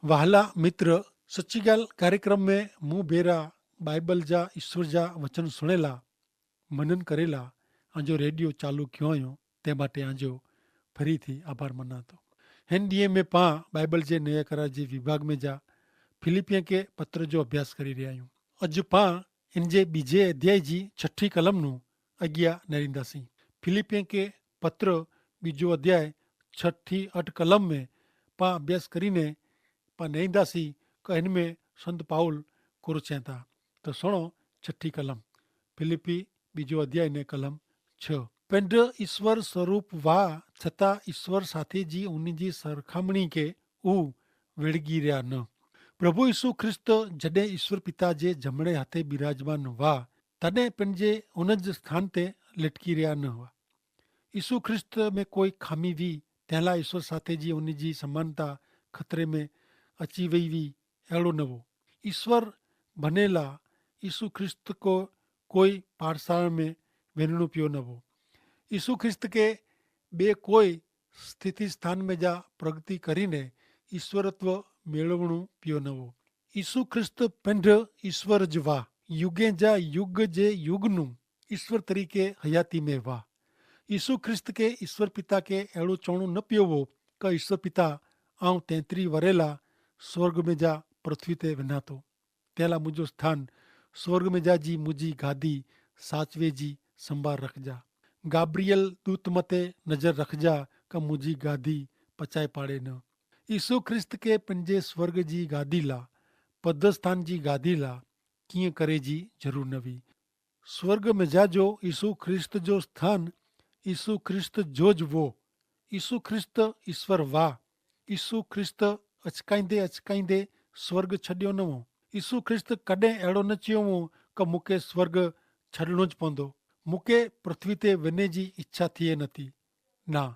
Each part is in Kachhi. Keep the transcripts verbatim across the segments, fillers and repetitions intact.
વહાલા મિત્ર, સચ્ચી ગાલ કાર્યક્રમ મેં મું ભેરા બાઈબલ જા ઈસ્વર જા વચન સુણેલા, મનન કરેલા, અજો રેડિયો ચાલુ ક્યો અયો, તે માટે અજો ફરી થી આભાર મનાતો. હેન દિયે મેં પા બાઈબલ જે નયા કરાર જે વિભાગ મેં જા ફિલિપિયા કે પત્ર જો અભ્યાસ કરી રહ્યા અયો. અજ પા ઇન જે બીજે અધ્યાય જી છઠી કલમનું અગિયા નરીંદા સી. ફિલિપિયા કે પત્ર બીજો અધ્યાય છઠી અઠ કલમ મેં પા અભ્યાસ કરીને પા નરીંદા સી, કે ઇન મેં સંત પાઉલ કોરો ચેંતા. તો સુણો, છઠી કલમ, ફિલિપી બીજો અધ્યાય ને કલમ છ. પેંધ ઈસ્વર સ્વરૂપ વા છતાં ઈસ્વર સાથે જી ઉની જી સરખામણી કે ઉ વેડગી રહ્યા ન. પ્રભુ ઈસુ ખ્રિસ્ત જડે ઈસ્વર પિતા જે જમણે હાથે બિરાજમાન વા, તદે પેંધ જે ઉન જ સ્થાન તે લેટકી રહ્યા ન વા. ઈસુ ખ્રિસ્ત મેં કોઈ ખામી વી તેલા ઈસ્વર સાથે જી ઉની જી સમાનતા ખતરે મેં અચી વઈ વી એડો નવો. ઈસ્વર ભનેલા ઈસુ ખ્રિસ્ત કો કોઈ પારસાણ મેં વેનણું પ્યો નવો. ઈસુ ખ્રિસ્ત કે બે કોઈ સ્થિતિ સ્થાન મેં જા પ્રગતિ કરીને ઈસ્વરત્વ મેળવણું પ્યો નવો. ઈસુ ખ્રિસ્ત પેંધ ઈસ્વર જ વા, યુગે જા યુગ જે યુગનું ઈસ્વર તરીકે હયાતી મેં વા. ઈસુ ખ્રિસ્ત કે ઈસ્વર પિતા કે એડો ચોણું ન પ્યો વો, કે ઈસ્વર પિતા આઉં તેંતરી વરેલા સ્વર્ગ મેં જા પૃથ્વી તે વેનાતો. તેલા મુજો સ્થાન સ્વર્ગ મેં જા જી મુજી ગાદી સાચવે જી સંભાર રખજા. ગાબ્રિયલ દૂત મતે નજર રખજા, કે મુજી ગાદી પચાઈ પાડે ન. ઈસુ ખ્રિસ્ત કે પંજે સ્વર્ગ જી ગાદી લા પદ્ધર સ્થાન જી ગાદી લા કિયા કરે જી જરૂર નવી. સ્વર્ગ મેં જા જો ઈસુ ખ્રિસ્ત જો સ્થાન ઈસુ ખ્રિસ્ત જો જ વો. ઈસુ ખ્રિસ્ત ઈસ્વર વા. ઈસુ ખ્રિસ્ત અચકાઈંદે અચકાઈંદે સ્વર્ગ છડ્યો નવો. ઈસુ ખ્રિસ્ત કડે એડો ન ચિયો વો, કે મુકે સ્વર્ગ છડનો જ પોંદો, મુકે પૃથ્વી તે વેને જી ઇચ્છા થિયે નથી. ના,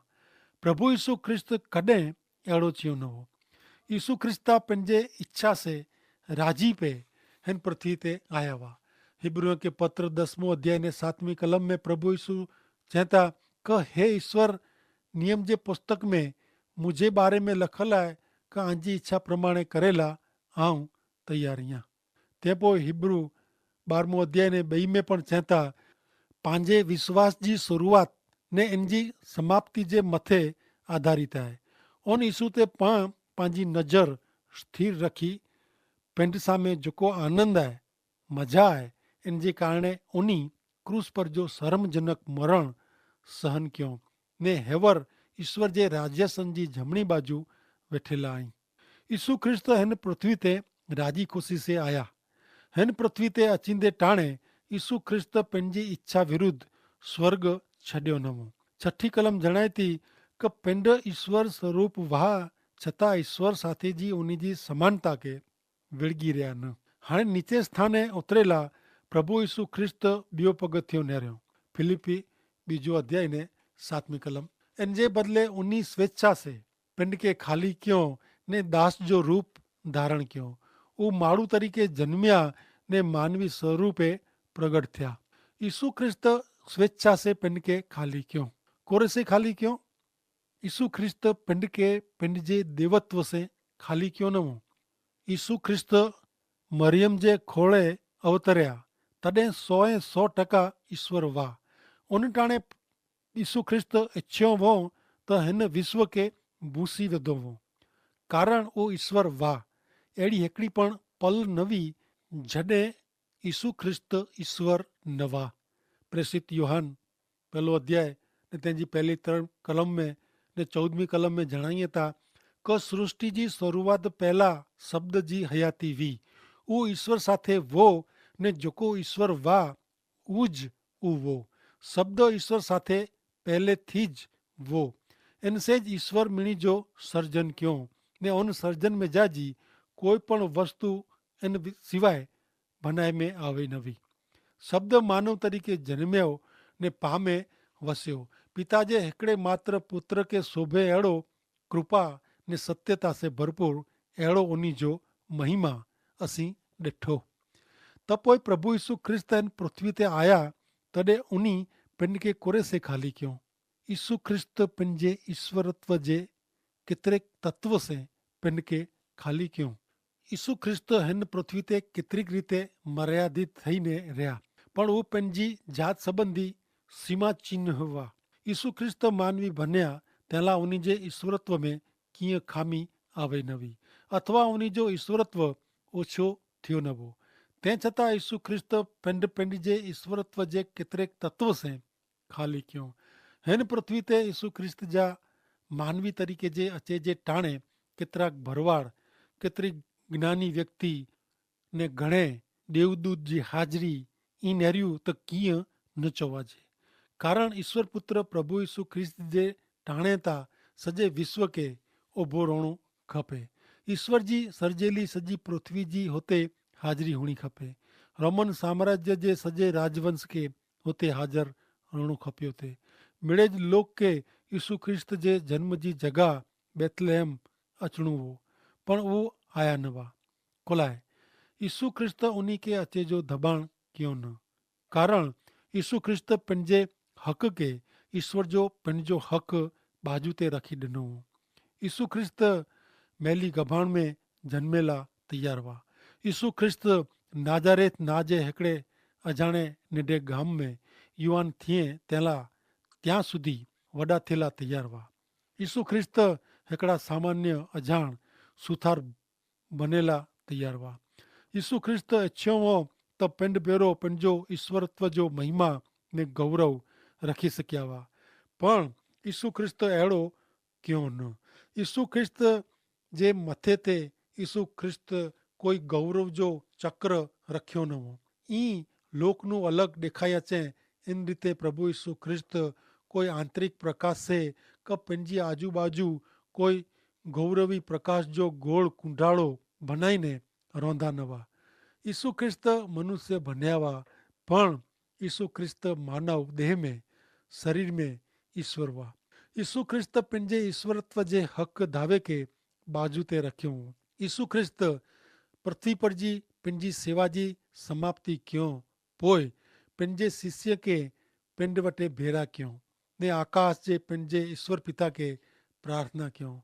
પ્રભુ ઈસુ ખ્રિસ્ત કડે એડો ચિયો નવો. ઈસુ ખ્રિસ્તા પંજે ઇચ્છા સે રાજી પે હેન પૃથ્વી તે આયા વા. હિબ્રૂ કે પત્ર દસમો અધ્યાય ને સાતમી કલમ મેં પ્રભુ ઈસુ ચેતા, કે હે ઈસ્વર, નિયમ જે પુસ્તક મેં મુઝે બારે મેં લખલ આય, કે આજી ઇચ્છા પ્રમાણે કરેલા આઉં તૈયાર હિયા. તે પોય હિબ્રૂ બારમો અધ્યાય ને બઈ મેં પણ ચેતા, પાંજે વિશ્વાસ જી શરૂઆત ને એનજી સમાપ્તિ જે મતે આધારિત આય. ઓન ઈસુ તે પાં પાંજી નજર સ્થિર રખી પેંડ સામે જકો આનંદ આય, મજા આય, એનજે કારણે ઉની ક્રૂસ પર જો શરમજનક મરણ સહન ક્યો, ને હેવર ઈસ્વર જે રાજ્યાસન જી જમણી બાજુ વેઠેલા આઈ. ઈસુ ખ્રિસ્ત હેન પૃથ્વી તે રાજી ખુશી સે આયા. હેન પૃથ્વી તે અચીંદે ટાણે ઈસુ ખ્રિસ્ત પેનજી ઇચ્છા વિરુદ્ધ સ્વર્ગ છડ્યો નવો. છઠી કલમ જણાયતી કે પેંડ ઈસ્વર સ્વરૂપ વહા છતાં ઈસ્વર સાથે જી ઉની જી સમાનતા કે વેડગી રહ્યા ન. હાણે નીચે સ્થાને ઉતરેલા પ્રભુ ઈસુ ખ્રિસ્ત બિયો પગથિયો નેર્યો. ફિલિપ્પી બીજો અધ્યાય ને સાતમી કલમ. એન જે બદલે ઉની સ્વેચ્છા સે પેંડ કે ખાલી ક્યો ને દાસ જો રૂપ ધારણ ક્યો. ઉહ માડૂ તરીકે જન્મ્યા ને માનવી સ્વરૂપે પ્રગટ થ્યા. ઈસુ ખ્રિસ્ત સ્વેચ્છા સે પેંડ કે ખાલી ક્યો. કોરે સે ખાલી ક્યો? ઈસુ ખ્રિસ્ત પેંડ કે પેંડ જે દેવત્વ સે ખાલી ક્યો નવો. ઈસુ ખ્રિસ્ત મરિયમ જે ખોળે અવતર્યા તદે સોએ સો ટકા ઈસ્વર વાહ. ઉન ટાણે ઈસુ ખ્રિસ્ત ઇચ્છ્યો વો તો હેન વિશ્વ કે ભૂસી વધો વો. કારણ ઉહ ઈસ્વર વાહ. એડી હેકડી પણ પલ નવી જડે ઈસુ ખ્રિસ્ત ઈસ્વર નવા. પ્રેસિત યોહાન પહેલો અધ્યાય ને તેની પહેલી ત્રણ કલમ મેં ને ચૌદમી કલમ મેં જણાયે તા, કે સૃષ્ટિ જી શરૂઆત પહેલા શબ્દ જી હયાતી વી. ઉહ ઈસ્વર સાથે વો ને જોકો ઈસ્વર વા ઉજ ઉવો. શબ્દ ઈસ્વર સાથે પહેલે થી જ વો. એન સે જ ઈસ્વર મિણી જો સર્જન ક્યો ને ઓન સર્જન મેં જાજી કોઈ પણ વસ્તુ એન સિવાય ભનાઈ મેં આવે નવી. શબ્દ માનવ તરીકે જન્મ્યો ને પામે વસ્યો. પિતા જે હેકડ઼ે માત્ર પુત્ર કે શોભે એડો કૃપા ને સત્યતા સે ભરપૂર એડો ઉની જો મહિમા અસી ડેઠો. તપોય પ્રભુ ઈસુ ખ્રિસ્ત એન પૃથ્વી તે આયા તદે ઉની પેનકે કોરે સે ખાલી ક્યો? ઈસુ ખ્રિસ્ત પેનજે ઈસ્વરત્વ જે કેતરેક તત્વ સે પેનકે ખાલી ક્યો. ઈસુ ખ્રિસ્ત હેન પૃથ્વી તે કિતરીક રીતે મર્યાદિત થઈને રહ્યા, પણ ઉપને જી જાત સંબંધી સીમા ચિહ્ન હોવા. ઈસુ ખ્રિસ્ત માનવી ભન્યા તેલા ઉની જે ઈસ્વરત્વ મેં કિયા ખામી આવે નવી, અથવા ઉની જો ઈસ્વરત્વ ઓછો થયો નવો. તે છતાં ઈસુ ખ્રિસ્ત પેંડ પેંડ જે ઈસ્વરત્વ જે કિતરેક તત્વ સે ખાલી ક્યો. હેન પૃથ્વી તે ઈસુ ખ્રિસ્ત જા માનવી તરીકે જે અચે જે ટાણે કિતરાક ભરવાડ, કિતરી જ્ઞાની વ્યક્તિ ને ઘણે દેવદૂત જી હાજરી ઈ નેર્યું તો કિયા ન ચોવાજે. કારણ ઈસ્વર પુત્ર પ્રભુ ઈસુ ખ્રિસ્ત જે ટાણે તા સજે વિશ્વ કે ઓભો રોણો ખપે. ઈસ્વર જી સર્જેલી સજી પૃથ્વી જી હોતે હાજરી હોણી ખપે. રોમન સામ્રાજ્ય જે સજે રાજવંશ કે હોતે હાજર રોણો ખપ્યો તે. મેળે જ લોક કે ઈસુ ખ્રિસ્ત જે જન્મ જી જગા બેથલેહમ અચણું વો, પણ વો આયા નવા. કોલાએ ઈસુ ખ્રિસ્ત ઉની કે અચે જો ધબાણ ક્યો ન. કારણ ઈસુ ખ્રિસ્ત પનજે હક કે ઈસ્વર જો પનજો હક બાજુ તે રખી ડનો. ઈસુ ખ્રિસ્ત મેલી ગભાણ મેં જન્મેલા તૈયાર વા. ઈસુ ખ્રિસ્ત નાજારેથ ના જે હેકડ઼ે અજાણે નેડે ગામ મેં યુવાન થિયે તેલા ત્યાં સુધી વડા થેલા તૈયાર વા. ઈસુ ખ્રિસ્ત હેકડ઼ા સામાન્ય અજાણ સુથાર બનેલા તૈયાર વા. ઈસુ ખ્રિસ્ત એચ્છો વો તો પેંડ પેરો પંજો ઈસ્વરત્વ જો મહિમા ને ગૌરવ રખી સક્યા વા. પણ ઈસુ ખ્રિસ્ત એડો ક્યો ન. ઈસુ ખ્રિસ્ત જે મતે તે ઈસુ ખ્રિસ્ત કોઈ ગૌરવ જો ચક્ર રખ્યો ન વો. ઈ લોક નું અલગ દેખાયા છે. એન રીતે પ્રભુ ઈસુ ખ્રિસ્ત કોઈ આંતરિક પ્રકાશ સે કે પંજી આજુબાજુ કોઈ ગૌરવી પ્રકાશ જો ગોળ કુંડાળો ભનાઈ ને રોંધા નવા. ઈસુ ખ્રિસ્ત મનુષ્ય ભન્યાવા, પણ ઈસુ ખ્રિસ્ત માનવ દેહ મેં શરીર મેં ઈસ્વર વા. ઈસુ ખ્રિસ્ત પંજે ઈસ્વરત્વ જે હક ધાવે કે બાજુ તે રખ્યો. ઈસુ ખ્રિસ્ત પૃથ્વી પર જી પંજી સેવા જી સમાપ્તિ ક્યો. પોય પંજે શિષ્ય કે પંડ વટે ભેરા ક્યો, ને આકાશ જે પંજે ઈસ્વર પિતા કે પ્રાર્થના ક્યો.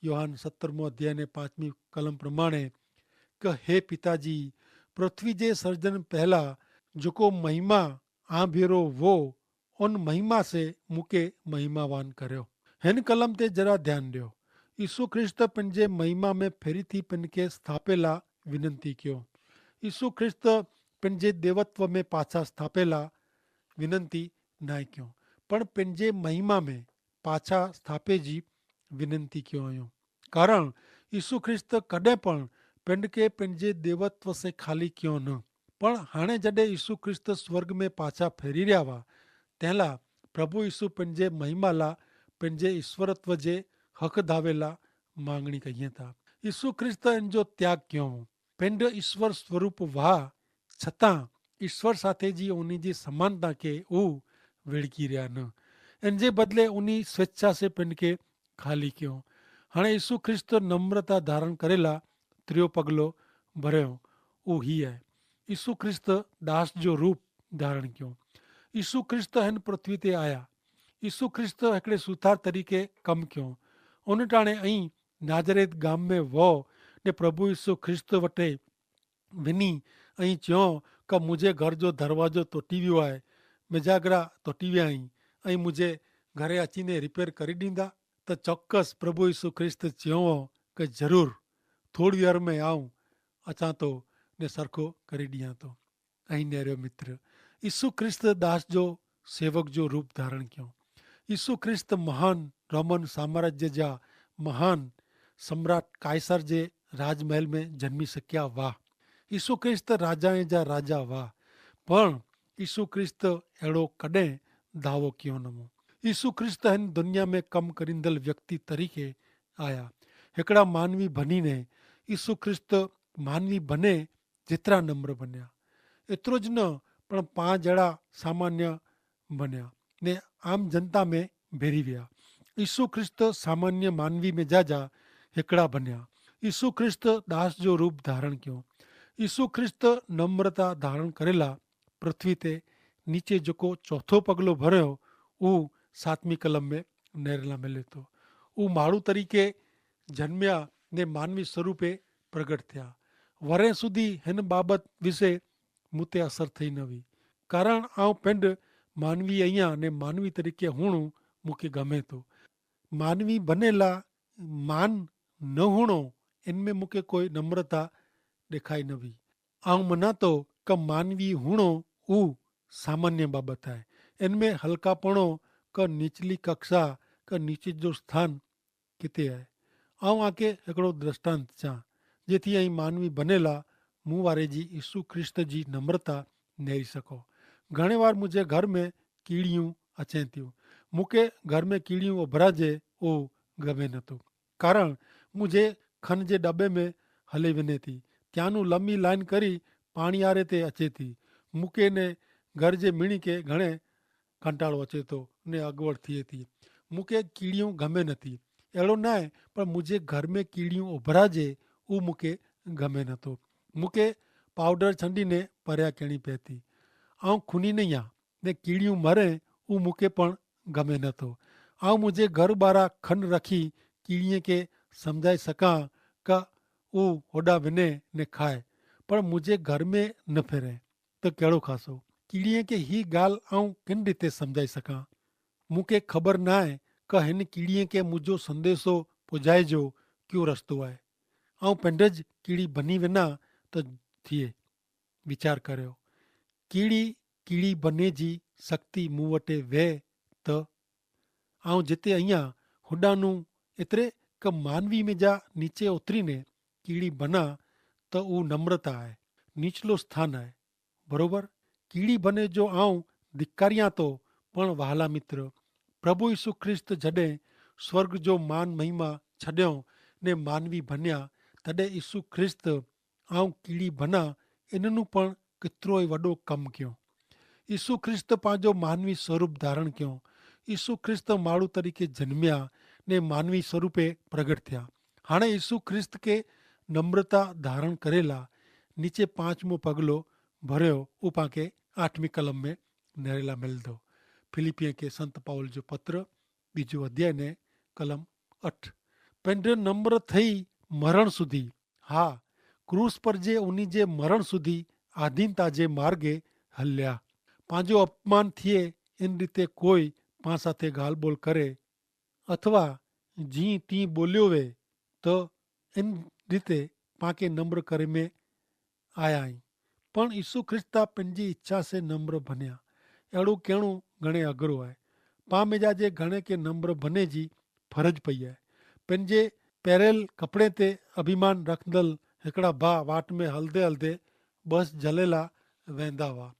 યોહાન સત્તરમો અધ્યાય ને પાંચમી કલમ પ્રમાણે, કે હે પિતાજી, પૃથ્વી જે સર્જન પહેલા જોકો મહિમા આંભેરો વો, ઉન મહિમા સે મુકે મહિમાવાન કર્યો. હેન કલમ તે જરા ધ્યાન દ્યો. ઈસુ ખ્રિસ્ત પન જે મહિમા મેં ફેરી થી પન કે સ્થાપેલા વિનંતી ક્યો. ઈસુ ખ્રિસ્ત પન જે દેવત્વ મેં પાછા સ્થાપેલા વિનંતી નાઈ ક્યો, પણ પન જે મહિમા મેં પાછા સ્થાપે જી વિનંતી ક્યો અયો. કારણ ઈસુ ખ્રિસ્ત કદે પણ પન કે પન જે દેવત્વ સે ખાલી ક્યો ન. પણ હાણે જડે ઈસુ ખ્રિસ્ત સ્વર્ગ મેં પાછા ફેરી રહ્યા વા, તેલા પ્રભુ ઈસુ પન જે મહિમાલા પન જે ઈસ્વરત્વ જે હક ધાવેલા માંગણી કહિયે થા. ઈસુ ખ્રિસ્ત એન જો ત્યાગ ક્યો. પન ઈસ્વર સ્વરૂપ વાહ, છતાં ઈસ્વર સાથે જી ઉની જી સમાનતા કે ઉહ વેડકી રહ્યા ન. એન જે બદલે ઉની સ્વેચ્છા સે પન કે ખાલી ક્યો. હણે ઈસુ ખ્રિસ્ત નમ્રતા ધારણ કરેલા ત્રિયો પગલો ભર્યો. ઉહ હી હૈ. ઈસુ ખ્રિસ્ત દાસ જો રૂપ ધારણ ક્યો. ઈસુ ખ્રિસ્ત હેન પૃથ્વી તે આયા. ઈસુ ખ્રિસ્ત હેકડ઼ે સુથાર તરીકે કમ ક્યો. ઉન ટાણે અહીં નાઝરેથ ગામ મેં વો, ને પ્રભુ ઈસુ ખ્રિસ્ત વટે વિની અહીં ચ્યો, કે મુઝે ઘર જો ધરવાજો તોટી વ્યો આય, મેજાગરા તોટી વ્યા અહીં, અહીં મુઝે ઘરે અચીને રિપેર કરી દીંદા? તો ચોક્કસ પ્રભુ ઈસુ ખ્રિસ્ત ચ્યો, કે જરૂર, થોડી વાર મેં આઉં, અચાં તો ને સરખો કરી દિયા તો. અહીં નેર્યો મિત્ર, ઈસુ ખ્રિસ્ત દાસ જો સેવક જો રૂપ ધારણ ક્યો. ઈસુ ખ્રિસ્ત મહાન રોમન સામ્રાજ્ય જા મહાન સમ્રાટ કાયસર જે રાજમહેલ મેં જન્મી શક્યા વાહ. ઈસુ ખ્રિસ્ત રાજાએ જા રાજા વાહ. પણ ઈસુ ખ્રિસ્ત એડો કદે ધાવો ક્યો નમો. ઈસુ ખ્રિસ્ત હેન દુનિયા મેં કમ કરીંદલ વ્યક્તિ તરીકે આયા. હેકડા માનવી ભની ને ઈસુ ખ્રિસ્ત માનવી ભને જેતરા નમ્ર બન્યા, એતરો જ ન, પણ પાંચ જેડા સામાન્ય બન્યા ને આમ જનતા મેં ભેરી વ્યા. ઈસુ ખ્રિસ્ત સામાન્ય માનવી મેં જા જા હેકડા બન્યા. ઈસુ ખ્રિસ્ત દાસ જો રૂપ ધારણ ક્યો. ઈસુ ખ્રિસ્ત નમ્રતા ધારણ કરેલા પૃથ્વી તે નીચે જોકો ચોથો પગલો ભર્યો, ઉહ સાતમી કલમ મેં નેરેલા મેલે તો. ઉહ માણુ તરીકે જન્મ્યા ને માનવી સ્વરૂપે પ્રગટ થયા. વરે સુધી હેન બાબત વિશે મુતે અસર થઈ નવી, કારણ આઉં પેંડ માનવી અહિયા ને માનવી તરીકે હુણું મુકે ગમે તો. માનવી બનેલા માન ન હુણો, એન મેં મુકે કોઈ નમ્રતા દેખાઈ નવી. આઉં મનાતો કે માનવી હુણો ઉ સામાન્ય બાબત હૈ. એન મેં હલકાપણો કે નીચલી કક્ષા કે નીચે જો સ્થાન કિતે હૈ. આઉં આકે એકડો દ્રષ્ટાંત ચા જેથી અહીં માનવી બનેલા મુવારે જી ઈસુ ખ્રિસ્ત જી નમ્રતા નેરી સકો. ઘણે વાર મુઝે ઘર મેં કીડિયું અચેત્યું. મુકે ઘર મેં કીડિયું અભરાજે ઉ ગમે નતું, કારણ મુઝે ખન જે ડબે મેં હલે વેને થી ત્યાંનું લમી લાઈન કરી પાણી આરે તે અચેતી. મુકે ને ઘર જે મિણી કે ઘણે કંટાળો અચેતો ને અગવડ થિયેતી. મુકે કીડિયું ગમે નથી. એડો નાય, પણ મુઝે ઘર મેં કીડિયું ઉભરાજે ઉ મુકે ગમે નતો. મુકે પાઉડર છંડી ને પર્યા કેણી પહેતી. આઉં ખુની નહિયા ને કીડિયું મરે ઉ મુકે પણ ગમે નતો. આઉં મુઝે ઘર બારા ખન રખી કીડિયે કે સમઝાઈ સકાં કા ઉ હોડા વેને ને ખાય, પણ મુઝે ઘર મેં ન ફેરે તો કેડો ખાસો? કીડિયે કે હી ગાલ આઉં કિન રીતે સમઝાઈ સકાં? મુકે ખબર નાય કે હેન કીડિયે કે મુઝો સંદેશો પુજાય જો ક્યુ રસ્તો આય? આઉં પેંડ જ કીડી ભની વેના તો થિયે. વિચાર કર્યો, કીડી કીડી ભને જી શક્તિ મુવટે વે? તો આઉં જેતે અહિયા હુડાનું એતરે કે માનવી મેં જા નીચે ઉતરી ને કીડી ભના, તો ઉ નમ્રતા આય, નીચલો સ્થાન આય. બરોબર? કીડી ભને જો આઉં ધિક્કારિયા તો, પણ વહાલા મિત્ર, પ્રભુ ઈસુ ખ્રિસ્ત જડે સ્વર્ગ જો માન મહિમા છડ્યો ને માનવી ભન્યા, તદે ઈસુ ખ્રિસ્ત આઉં કીડી ભના એનનું પણ કિતરો વડો કમ ક્યો. ઈસુ ખ્રિસ્ત પાંજો માનવી સ્વરૂપ ધારણ ક્યો. ઈસુ ખ્રિસ્ત માળુ તરીકે જન્મ્યા ને માનવી સ્વરૂપે પ્રગટ થયા. હાણે ઈસુ ખ્રિસ્ત કે નમ્રતા ધારણ કરેલા નીચે પાંચમો પગલો ભર્યો ઉપાંકે આઠમી કલમ મેં નેરેલા મેલ દો. ફિલિપિયા કે સંત પાઉલ જો પત્ર બીજો અધ્યાય ને કલમ અઠ. પેંધ્રે નમ્ર થઈ મરણ સુધી, હા, ક્રૂસ પર જે ઉની જે મરણ સુધી આધીનતા જે માર્ગે હલ્યા. પાંજો અપમાન થિયે એન રીતે કોઈ પાંસાથે ગાલબોલ કરે અથવા જી તી બોલ્યો વે, તો એન રીતે પાંકે નમ્ર કરે મેં આયા હી. પણ ઈસુ ખ્રિસ્તા પનજી ઇચ્છા સે નમ્ર ભન્યા. એડો કહેણું ઘણે અગ્રો આય. પામે જા જે ઘણે કે નમ્ર ભને જી ફરજ પઈ આય. પનજે પેરેલ કપડે તે અભિમાન રખદલ હેકડા ભા વાટ મેં હલદે હલદે બસ જલેલા વેંદા વા.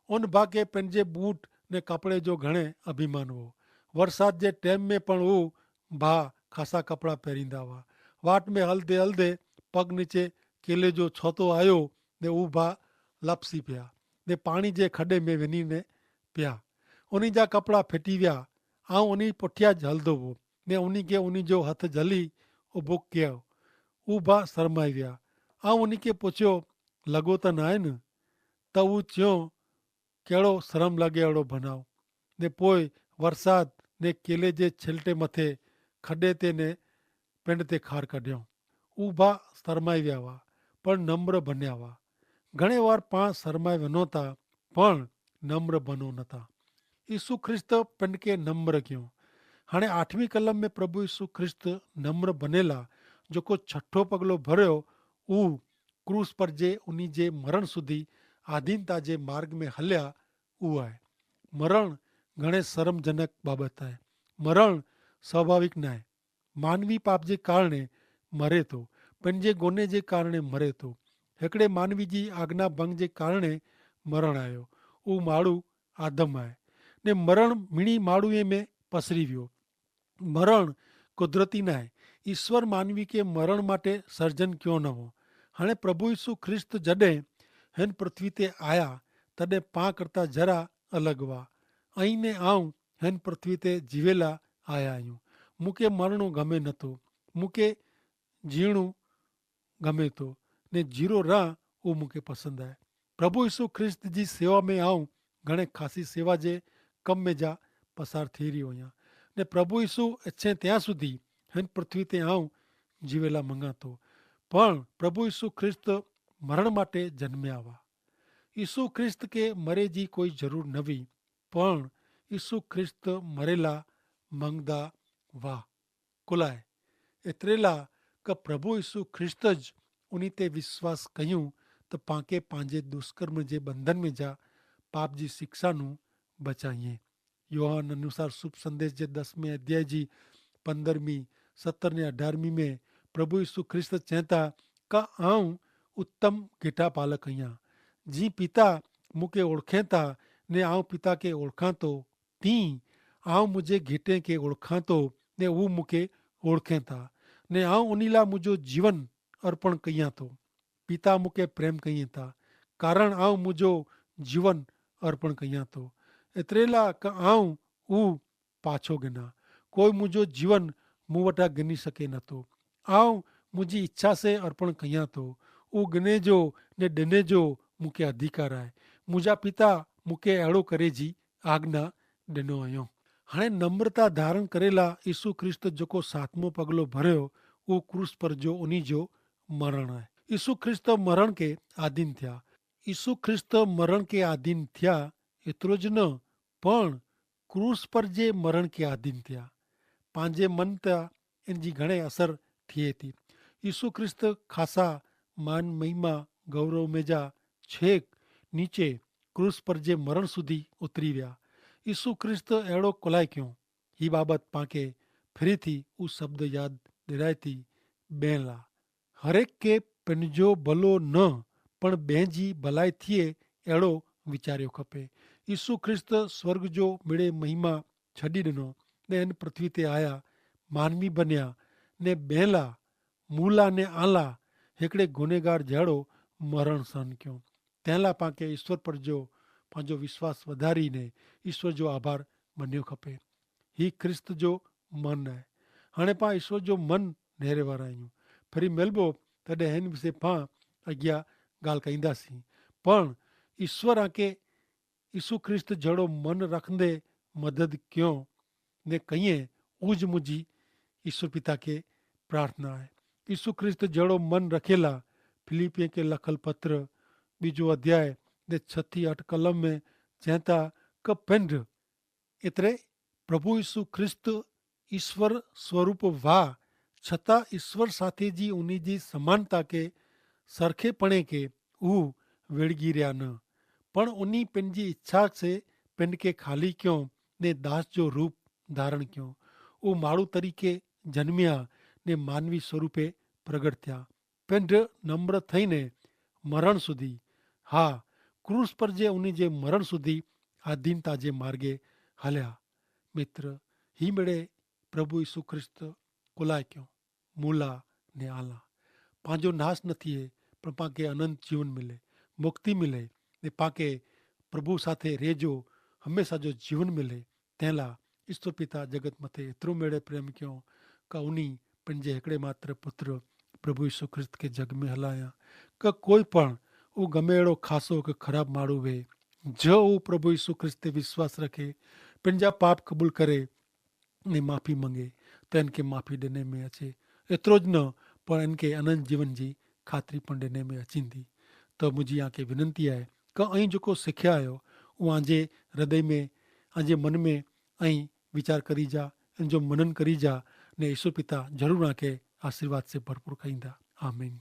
ઉન ભા કે પનજે બૂટ ને કપડે જો ઘણે અભિમાન વો. વરસાદ જે ટેમ મેં પણ ઉ ભા ખાસા કપડા પહેરીંદા વા. વાટ મેં હલદે હલદે પગ નીચે કેલે જો છોતો આયો, ને ઉભા લપસી પ્યા ને પાણી જે ખડે મેં વેની ને પ્યા. ઉની જા કપડા ફેટી વ્યા. આઉં ઉની પોઠ્યા જ હલદો વો ને ઉની કે ઉની જો હથ જલી ઉભો ક્યો. ઉભા સરમાઈ વ્યા. આઉં ઉની કે પોછ્યો, લગો તા નાય ન? તા ઉ ચ્યો, કેડો સરમ લગે એડો ભનાવ. ને પોય વરસાદ ને કેલે જે છેલ્ટે મતે ખડે તે ને પેંડ તે ખાર કઢ્યો. ઉભા સરમાઈ વ્યા વા, પણ નમ્ર ભન્યા વા. ઘણે વાર પાં સરમાઈ વનો તા, પણ નમ્ર ભનો નતા. ઈસુ ખ્રિસ્ત પેંડ કે નમ્ર ક્યો. હાણે આઠમી કલમ મેં પ્રભુ ઈસુ ખ્રિસ્ત નમ્ર ભનેલા જોકો છઠો પગલો ભર્યો, ઉહ ક્રૂસ પર જે ઉની જે મરણ સુધી આધીનતા જે માર્ગ મેં હલ્યા ઉહ આય. મરણ ઘણે સરમજનક બાબત આય. મરણ સ્વાભાવિક નાય. માનવી પાપ જે કારણે મરે તો, પણ જે ગોને જે કારણે મરે તો, હેકડે માનવી જી આજ્ઞા ભંગ જે કારણે મરણ આયો. ઉહ માળું આદમ આય. ને મરણ મિણી માળું એ મેં પસરી વ્યો. મરણ કુદરતી નાય. ઈસ્વર માનવી કે મરણ માટે સર્જન ક્યો નવો. હણે પ્રભુ ઈસુ ખ્રિસ્ત જડે હેન પૃથ્વી તે આયા, તદે પાં કરતા જરા અલગ વા. અહીં ને આઉં હેન પૃથ્વી તે જીવેલા આયા આયું. મુકે મરણો ગમે નતો. મુકે જીણું ગમે તો, ને જીરો રાહ ઉહ મુકે પસંદ આય. પ્રભુ ઈસુ ખ્રિસ્ત જી સેવા મેં આઉં ઘણે ખાસી સેવા જે કમ મેં જા પસાર થી રહ્યો હૈં. ને પ્રભુ ઈસુ એચ્છે ત્યાં સુધી હેન પૃથ્વી તે આઉં જીવેલા મંગાતો. પણ પ્રભુ ઈસુ ખ્રિસ્ત મરણ માટે જન્મ્યા વા. ઈસુ ખ્રિસ્ત કે મરે જી કોઈ જરૂર નવી, પણ ઈસુ ખ્રિસ્ત મરેલા મંગદા વાહ. કુલાએ એતરેલા કે પ્રભુ ઈસુ ખ્રિસ્ત જ ઉની તે વિશ્વાસ કહ્યું, તો પાંકે પાંજે દુષ્કર્મ જે બંધન મેં જા પાપ જી શિક્ષાનું બચાઈએ. યોહાન અનુસાર શુભ સંદેશ જે દસમે અધ્યાય જી પંદ્રહમી સત્તર ને અઢારમી મેં પ્રભુ ઈસુ ખ્રિસ્ત ચેંતા, કા આઉં ઉત્તમ ગેટા પાલક હૈયા. જી પિતા મુકે ઓળખેંતા ને આઉં પિતા કે ઓળખાંતો, તી આઉં મુઝે ગેટે કે ઓળખાંતો ને ઉહ મુકે ઓળખેંતા, ને આઉં ઉનીલા મુઝો જીવન અર્પણ કહિયાંતો. પિતા મુકે પ્રેમ કહિયાંતા, કારણ આઉં મુઝો જીવન અર્પણ કહિયાંતો. એતરેલા કા આઉં ઉહ પાછો ગિના. કોઈ મુઝો જીવન મુવટા ગિની શકે નતો. આઉં મુઝી ઇચ્છા સે અર્પણ કહિયાંતો. ઉહ ગિને જો ને ડેને જો મુકે અધિકાર આય. મુઝા પિતા મુકે એડો કરે જી આજ્ઞા ડેનો અયો. હણે નમ્રતા ધારણ કરેલા ઈસુ ખ્રિસ્ત જોકો સાતમો પગલો ભર્યો, ઉહ ક્રૂસ પર જો ઉની જો મરણ આય. ઈસુ ખ્રિસ્ત મરણ કે આધીન થ્યા. ઈસુ ખ્રિસ્ત મરણ કે આધીન થ્યા. એતરો જ ન, પણ ક્રૂસ પર જે મરણ કે આધીન થ્યા. પાંજે મન તા એન જી ઘણે અસર થિયે થી. ઈસુ ખ્રિસ્ત ખાસા માન મહિમા ગૌરવ મેં જા છેક નીચે ક્રૂસ પર જે મરણ સુધી ઉતરી વ્યા. ઈસુ ખ્રિસ્ત એડો કોલાઈ ક્યો? હી બાબત પાંકે ફિરી થી ઉસ શબ્દ યાદ દેરાય થી બેંલા. હરેક કે પેનજો ભલો ન, પણ બેંજી ભલાઈ થિયે એડો વિચાર્યો ખપે. ઈસુ ખ્રિસ્ત સ્વર્ગ જો મેળે મહિમા છડી દનો, ને એન પૃથ્વી તે આયા, માનવી બન્યા, ને બેંલા મૂલા ને આલા હેકડ઼ે ગુનેગાર જેડો મરણ સહન ક્યો. તેનલા પાંકે ઈસ્વર પર જો પાંજો વિશ્વાસ વધારી ને ઈસ્વર જો આભાર મન્યો ખપે. હી ખ્રિસ્ત જો મન હૈ. હણે પાં ઈસ્વર જો મન નહેરે વારા અહ્યું. ફરી મેલબો તદે હેન વિશે પાં અગિયા ગાલ કહીંદા સી. પણ ઈસ્વર આંકે ઈસુ ખ્રિસ્ત જેડો મન રખંદે મદદ ક્યો, ને કહિયે ઉજ મુજી ઈસુ પિતા કે પ્રાર્થના હૈ. ઈસુ ખ્રિસ્ત જેડો મન રખેલા ફિલિપ્પી કે લખલ પત્ર બીજો અધ્યાય ને છ થી અઠ કલમ મેં ચેંતા કે પેંધ એતરે પ્રભુ ઈસુ ખ્રિસ્ત ઈસ્વર સ્વરૂપ વા છતાં ઈસ્વર સાથે જી ઉની જી સમાનતા કે સરખેપણે કે ઉહ વેડગી રહ્યા ન, પણ ઉની પેનજી ઇચ્છા સે પેનકે ખાલી ક્યો ને દાસ જો રૂપ ધારણ ક્યો. ઉહ માડૂ તરીકે જન્મ્યા ને માનવી સ્વરૂપે પ્રગટ થ્યા. પેંધ નમ્ર થઈને મરણ સુધી, હા, ક્રૂસ પર જે ઉની જે મરણ સુધી આધીનતા જે માર્ગે હલ્યા. મિત્ર, હી મેડે પ્રભુ ઈસુ ખ્રિસ્ત કોલાય ક્યો, મુલા ને આલા પાંજો નાસ નથી હૈ, પણ પાંકે અનંત જીવન મિલે, મુક્તિ મિલે, ને પાંકે પ્રભુ સાથે રેજો હમેંશા જો જીવન મિલે. તેનલા ઈસ્વર પિતા જગત મતે એતરો મેડે પ્રેમ ક્યો, કા ઉની પન જે હેકડ઼ે માત્ર પુત્ર પ્રભુ ઈસુ ખ્રિસ્ત કે જગ મેં હલાયા, કા કોઈ પણ ઉં ગમે એડો ખાસો કે ખરાબ માડૂ વે, જો ઉં પ્રભુ ઈસુ ખ્રિસ્ત તે વિશ્વાસ રખે, પન જા પાપ કબૂલ કરે ને માફી મંગે, તો એનકે માફી દેને મેં અચે. એતરો જ ન, પણ એનકે અનંત જીવન જી ખાતરી પણ દેને મેં અચીંદી. તો મુઝે આંકે વિનંતી આય, કે અહીં જોકો સિખ્યા આયો, ઉં આંજે હૃદય મેં, આંજે મન મેં અહીં વિચાર કરી જા, એન જો મનન કરી જા, ને ઈસુ પિતા જરૂર આંકે આશીર્વાદ સે ભરપૂર કહીંદા. આમીન.